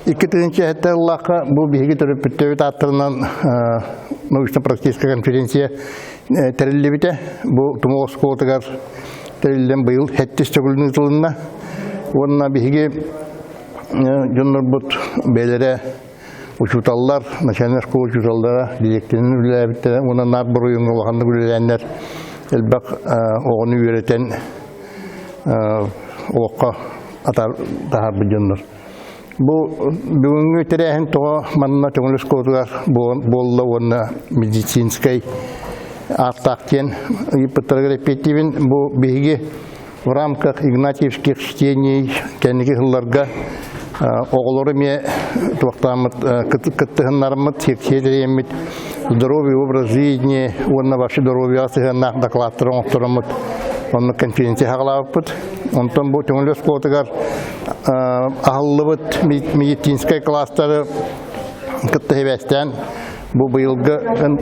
2007 ыллаахха бу биһиги төрөппүттэрбит ааттарынан научно-практическая конференция тэриллибитэ. Бу Тумул оскуолатыгар тэриллэн быйыл сэттис төгүлүн ыытылынна. Уонна биһиги дьоннорбут бэйэлэрэ учууталлар, начальнай школа учууталлара дириэктэринэн үлэлээбиттэрэ уонна наар буруйуҥҥа улаханнык үлэлээннэр элбэх оҕону үөрэтэн олоххо атаар таһаарбыт дьоннор. Бу бүгүҥҥү тэрээһин тоҕо манна Төҥүлү оскуолатыгар буолла уонна медицинскэй ааттаах диэн ыйыппыттарыгар эппиэттиибин. Бу биһиги в рамках Игнатьевских чтений кэнники сылларга оҕолору эмиэ туохтааммыт кыттыһыннарыммыт, сиэксийэ тэрийэммит здоровый образ жизни уонна вообще здоровьеҕа сыһыаннаах докладтары оҥортороммут оннук конференция хаҕалаабыппыт. Онтон бу Төҥүлү оскуолатыгар аһыллыбыт медицинскэй класстары кытта сибээстээн бу быйылгы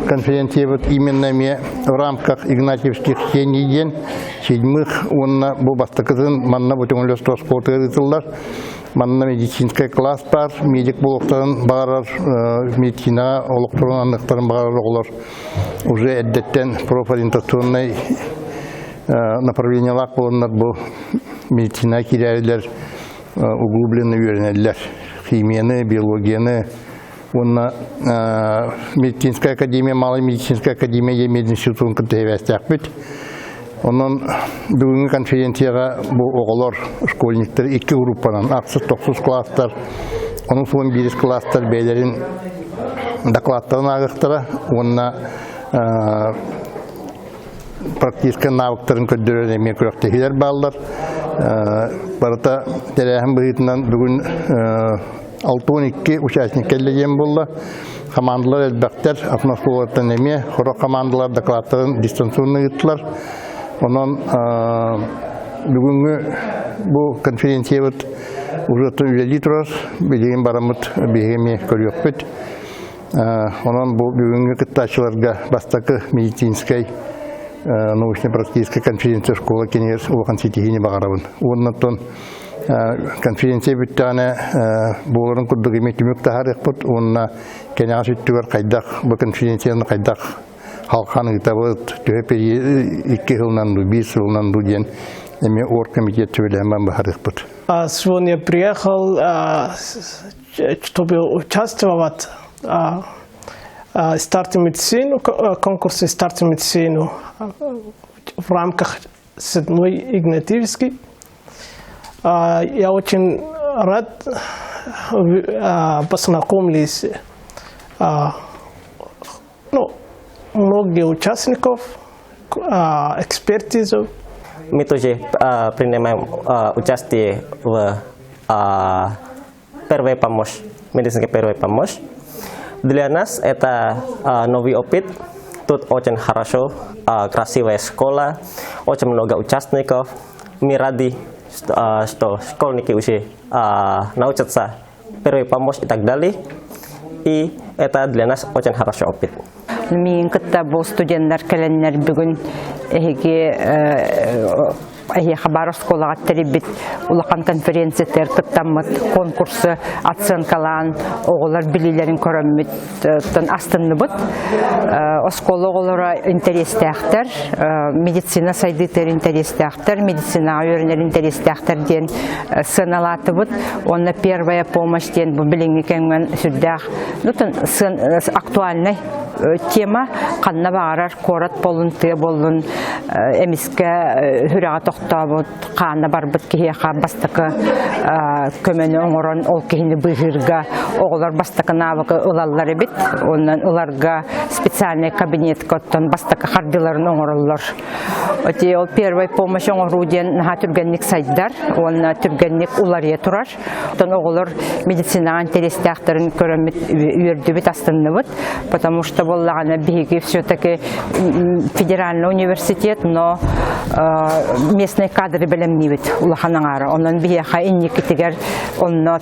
конференциябыт именно эмиэ в рамках Игнатьевских чтений диэн седьмых уонна бу бастакытын манна бу Төҥүлү оскуолатыгар ыытыллар. Манна медицинскэй класс баар, медик буолуохтарын баҕарар, медицинаҕа олохторун аныахтарын баҕарар оҕолор уже эрдэттэн профориентационнай направлениелаах буоланнар бу медицина киирэрилэр углубленно үөрэнэллэр. Химияны, биологияны уонна медицинская академия, Малая медицинская академия мединститутун кытта сибээстээхпит. Онон бүгүҥҥү конференцияҕа бу оҕолор, школьниктар икки группанан, ахсыс, тохсус класстар, онус уон биирис класстар бэйэлэрин докладтарын ааҕыахтара уонна практическай навыктарын көрдөрөр эмиэ күрэхтэһиилэр бааллар. Барыта тэрээһин быһыытынан бүгүн 62 участник кэллэ диэн буолла. Командалар элбэхтэр, атын оскуолалартан эмиэ сорох командалар докладтарын дистанционно ыыттылар. Онон бүгүҥҥү бу конференциябыт уже үлэлии турар. Билигин бараммыт биһиги эмиэ көрүөхпүт. Онон бу бүгүҥҥү кыттааччыларга бастакы медицинскэй научно-практическай конференция школа кинигэр улахан ситиһиини баҕарабын. Уонна оттон конференция бүттэҕинэ буоларын курдук эмиэ түмүк таһаарыахпыт уонна кэнэҕэс өттүгэр хайдах бу конференцияны хайдах халхан ыытабыт, төһө икки сылынан дуу, биир сылынан дуу диэн эмиэ оргкомитет сүбэлэһэн баһарыахпыт. Сегодня приехал чтобы участвовать старте медицину, конкурсе старте медицину в рамках седьмой Игнатьевский. Я очень рад познакомились ну, многие участников, экспертизу. Мы тоже принимаем участие в первая помощь, медицинская первая помощь. Для нас это новый опыт. Тут очень хорошо, красивая школа, очень много участников. Мы рады, что школьники уже научатся первой помощь и так далее. И это для нас очень хороший опыт. Миигин кытта бу студеннар кэлэннэр бүгүн эһиги эһиэхэ баар оскуолаҕа тэрийбит улахан конференциятыгар кыттаммыт конкурсу оценкалаан оҕолор билиилэрин көрөммүт астынныбыт. Оскуола оҕолоро интэриэстээхтэр, медицина сайдыытыгар интэриэстээхтэр, медицинаҕа үөрэнэр интэриэстээхтэр диэн сыаналаатыбыт. Уонна первая помощь диэн бу билиҥҥи кэмҥэ сүрдээх актуальнай тема ханна баҕарар куорат буоллун, тыа буоллун эмискэ сүрэҕэ тохтообут, хаана барбыт киһиэхэ бастакы көмөнү оҥорон ол киһини быыһыырга оҕолор бастакы навыгы ылаллар эбит. Онон ыларга специальный кабинетка оттон бастакы хардыыларын оҥороллор. Оти ол первой помощь оҥоруу диэн наһаа түргэнник сайдар уонна түргэнник уларыйа турар. Оттон оҕолор медицинаҕа интэриэстээхтэрин көрөммүт үөрдүбүт, астынныбыт. Потому что буоллаҕына биһиги все-таки федеральный университет, но местный кадры бэлэмниибит улахан аҥаара. Онон биһиэхэ инникитигэр онно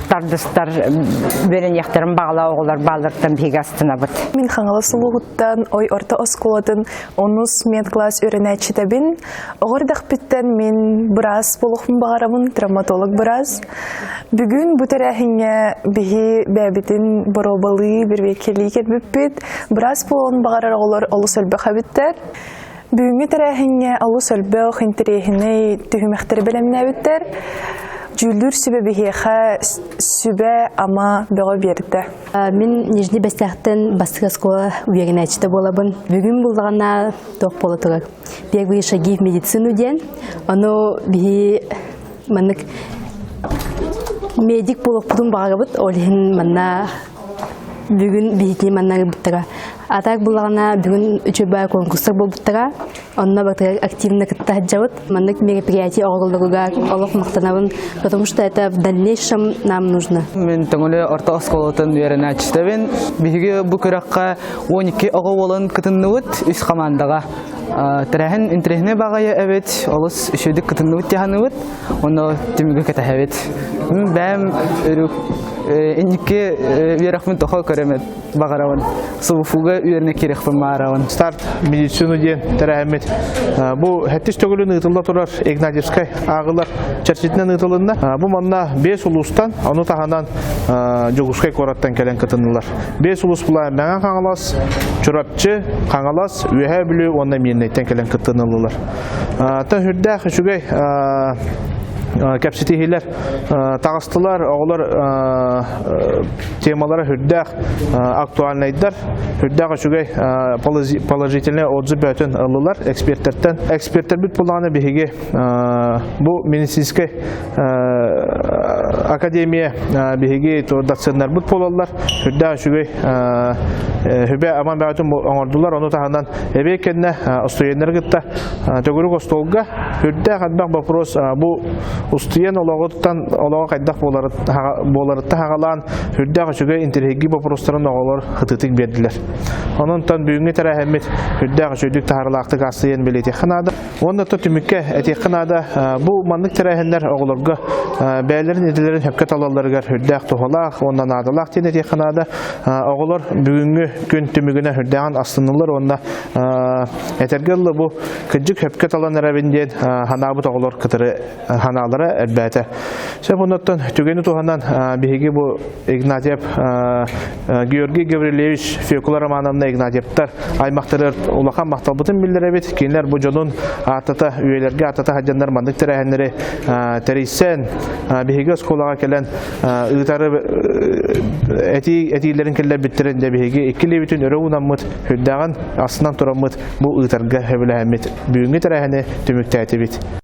тардыстар үөрэниэхтэрин баҕалаах оҕолор баалларыттан биһиги астынабыт. Мин Хаҥалас улууһуттан Ой орто оскуолатын онус медкласс. үөрэнээччитэбин. Оҕо эрдэхпиттэн мин быраас буолуохпун баҕарабын, травматолог быраас. Бүгүн бу тэрээһиҥҥэ биһи бэйэбитин боруобалыы, бирбиэккэлии кэлбиппит. Быраас буолуон баҕарар оҕолор олус элбэх эбиттэр. Бүгүҥҥү тэрээһиҥҥэ олус элбэх интэриэһинэй түһүмэхтэри бэлэмнээбиттэр. Дьүүллүүр сүбэ биһиэхэ сүбэ-ама бөҕө биэрдэ. Мин Нижний Бэстээхтэн бастакы оскуола үөрэнээччитэ буолабын. Бүгүн буллаҕына туох буола турар. Первые шаги в медицину диэн. Ону биһи маннык медик буолуохпутун баҕарабыт. Ол иһин манна бүгүн биһикини манна ылбыттара. А так буллаҕына бүгүн үчүгэй конкурстар буолбуттара. Онно батыгар активно кытта сылдьабыт. Маннык мероприятие оҕолоругар олох махтанабын, потому что это в дальнейшем нам нужно. Мин Төҥүлү орто оскуолатын үөрэнээччитэбин. Биһиги бу күрэххэ 12 оҕо буолан кытынныбыт үс командаҕа. Тэрээһин интэриэһинэй баҕайы эбит, олус үчүгүйдүк кытынныбыт дьаһаныбыт, онно түмүгү кэтэһэбит. Мин бэйэм өрүк инники үөрэхпин тоҕо көрөмөт баҕарабын. СВФУга үөрэнэ киириэхпин баҕарабын. Старт медицину диэн тэрээһиммит бу сэттис төгүлүн ыытылла турар Игнатьевскай ааҕылар чэрчитинэн ыытылынна. Бу манна биэс улуустан, ону таһынан Дьокуускай куораттан кэлэн кытыннылар. Биэс улуус була Мэҥэ Хаҥалас, Чурапчы, Хаҥалас, Үөһээ Бүлүү уонна Миирнэйтэн кэлэн кыттыныллылар. Та үрдээх үчүгэй кэпсэтиһилэр таҕыстылар, оҕолор темалара үрдээх актуальнайдар, үрдээх үчүгэй положительный отзыв бөтөн ыллылар эксперттэртэн. Эксперттэрбит булааны биһиги бу медицинскэй академия биһиги доценнарбыт буолаллар. Үрдээх үчүгэй хүбэ аман бөҕөтүн оҥордулар. Ону таһынан эбиэ кэннэ студеннары кытта төгүрүк остуолга үрдээх элбэх вопрос бу устуйан олоҕуттан олоҕо хайдах буоларыттан хагалаан үрдээх үчүгэй интэриэһиргии боппуруостарын оҕолор ытытык биэрдилэр. Онон бүгүҥҥү тэрээһиммит үрдээх үчүгэйдик таһаарылаахтык аастыйан бэлиэтиэххэ наада. Уонна то түмүккэ этиэххэ наада, бу маннык тэрээһиннэр оҕолорго бэйэлэрин идэлэрин сөпкө талалларыгар үрдээх туһалаах уонна наадалаах диэн этиэххэ наада. Оҕолор бүгүҥҥү күн түмүгүнэн үрдээҕин астыннылар уонна этэргэ дылы бу кырдьык сөпкө талан эрэбин диэн ханаабыт оҕолор кытары ханаалара элбээтэ. Сөп оннуттан түгэни туһанан биһиги бу Игнатьев Георгий Гаврильевич Фекула Романовна Игнатьевтар аймахтарыгар улахан махталбытын биллэрэбит. Кинилэр бу дьонун ааттата, үйэлэргэ ааттата сылдьаннар маннык тэрээһиннэри тэрийсэн, биһиги оскуолаҕа кэлэн ыытары этии этиилэрин киллэрбиттэрин дэ биһиги иккилиибитин өрө уунаммыт, үрдээҕин астынан тураммыт бу ыытарга сөбүлэһэммит бүгүҥҥү тэрээһини түмүктээтибит.